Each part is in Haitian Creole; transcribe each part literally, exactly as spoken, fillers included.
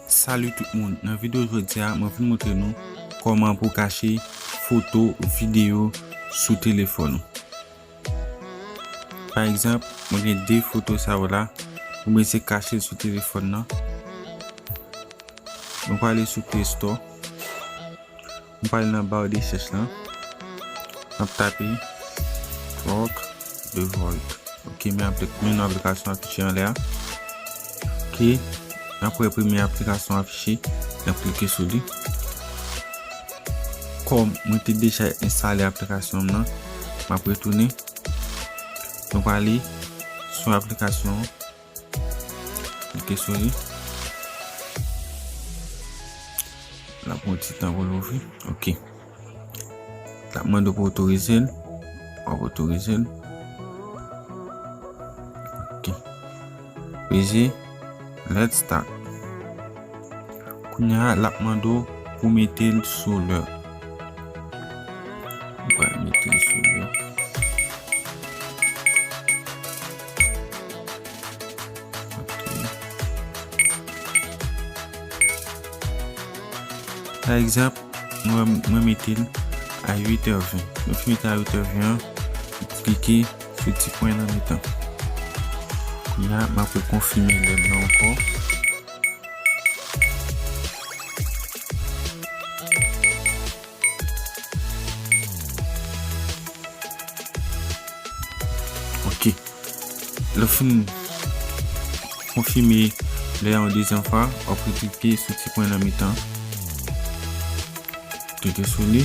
Salut tout moun, nan videyo jodi a, mwen vin montre nou kòman pou kache foto, videyo sou telefòn ou. Pa egzanp, mwen gen de foto sa yo la, mwen bezwen kache l sou telefòn nan. Mwen prale sou Play Store. Mwen prale nan ba de chèch lan. Mwen ap tape Rock the Vault. Ok, men aplik-, men yon aplikasyon afiche anlè a. Ok, apre premye aplikasyon afiche, mwen klike sou li. Kòm mwen te deja enstale aplikasyon m nan, mwen ap retounen. Mwen prale sou aplikasyon an. Klike sou li. L ap pran ti tan pou l ouvri. Ok. L ap mande w pou otorize l. W ap otorize l. Ok. Peze Let's Start. Kounye a, l ap mande w pou mete l sou lè. Mwen pral mete l sou lè. Ok. Pa egzanp, mwen, mwen mete l a uit è ven. Mwen fin mete a uit è ven an, mwen klike sou ti pwen nan mitan. Kounye a, m ap rekonfime lè m nan ankò. Ok. Lè w fin konfime lè a yon dezyèm fwa, w ap klike sou ti pwen nan mitan. Klike sou li.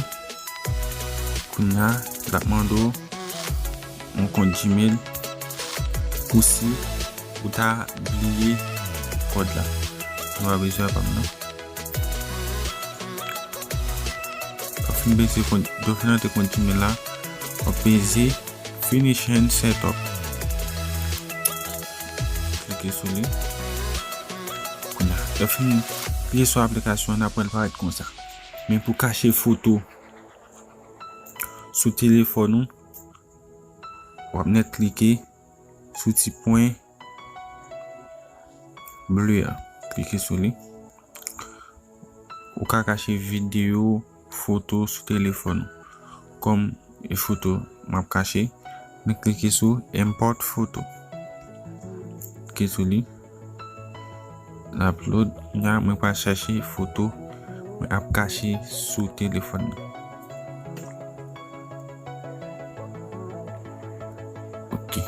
Kounye a, l ap mande w yon kont Gmail pou si ou ta bliye kòd la. Nou pa bezwen pa m nan. Lè w fin peze kont, lè w fin antre kont Gmail la, w ap peze Finish and Setup. Klike sou li. Kounye a, lè w fin klike sou aplikasyon an, apre l parèt konsa. Men pou kache foto sou telefòn ou, w ap nèt klike sou ti pwen ble a. Klike sou li. Ou ka kache videyo, foto sou telefòn ou. Kòm e foto m ap kache, mwen klike sou Import Photo. Klike sou li. L ap load. Kounye a, mwen pral chache foto mwen ap kache sou telefòn nan. Ok.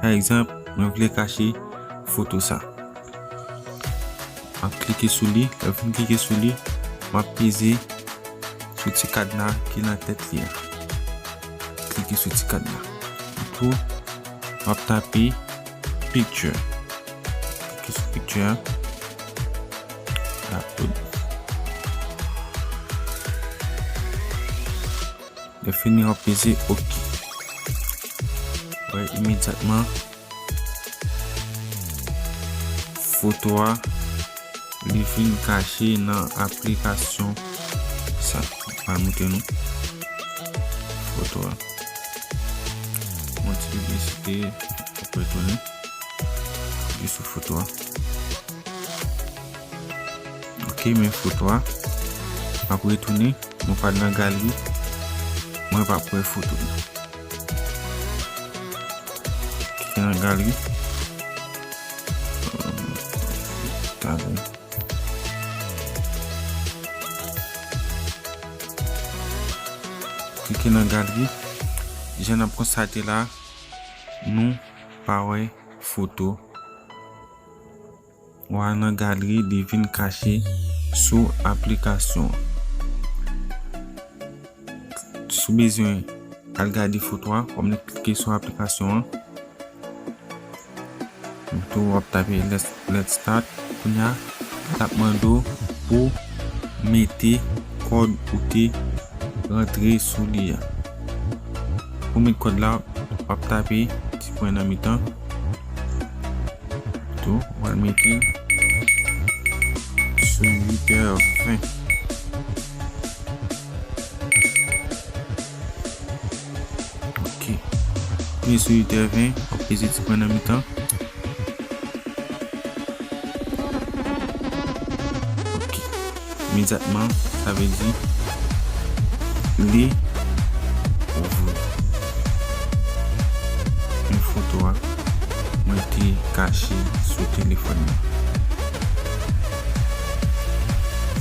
Pa egzanp, mwen vle kache foto sa. M ap klike sou li. Lè m fin klike sou li, m ap peze sou ti kadna ki nan tèt li a. Klike sou ti kadna. Pou m ap tape picture. Klike sou picture a. Upload. Lè fini, w ap peze ok. Wè, imedyatman, foto a, li vin kache nan aplikasyon sa. Mwen montre nou foto a. Yon ti piblisite, apre tounen. Li sou foto a. Ok, men foto a. M ap retounen. Mwen pral nan galeri. Mwen p ap wè foto m nan. Klike nan galeri. Talè. Klike nan galeri. Jan n ap konstate la, nou pa wè foto. W a nan galeri, li vin kache sou aplikasyon an. Si w bezwen al gade foto a, w ap klike sou aplikasyon an. Tou, w ap tape Let's, Let's Start. Kounye a, l ap mande w pou mete kòd ou te rantre sou li a. Pou met kòd la, w ap tape ti pwen nan mitan. Tou, w al mete sou uit è ven. Ok. Vin sou uit è ven, w ap peze ti pwen nan mitan. imedyatman, sa vle di li ouvri. Men foto a mwen te kache sou telefòn mwen.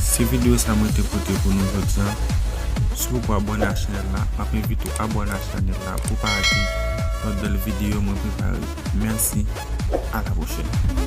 Se videyo sa mwen te pote pou nou jodi a. Si w poko abòne a chanèl la, m ap envite w abòne a chanèl la pou w pa rate lòt bèl videyo mwen prepare. Mèsi, a la pwochèn.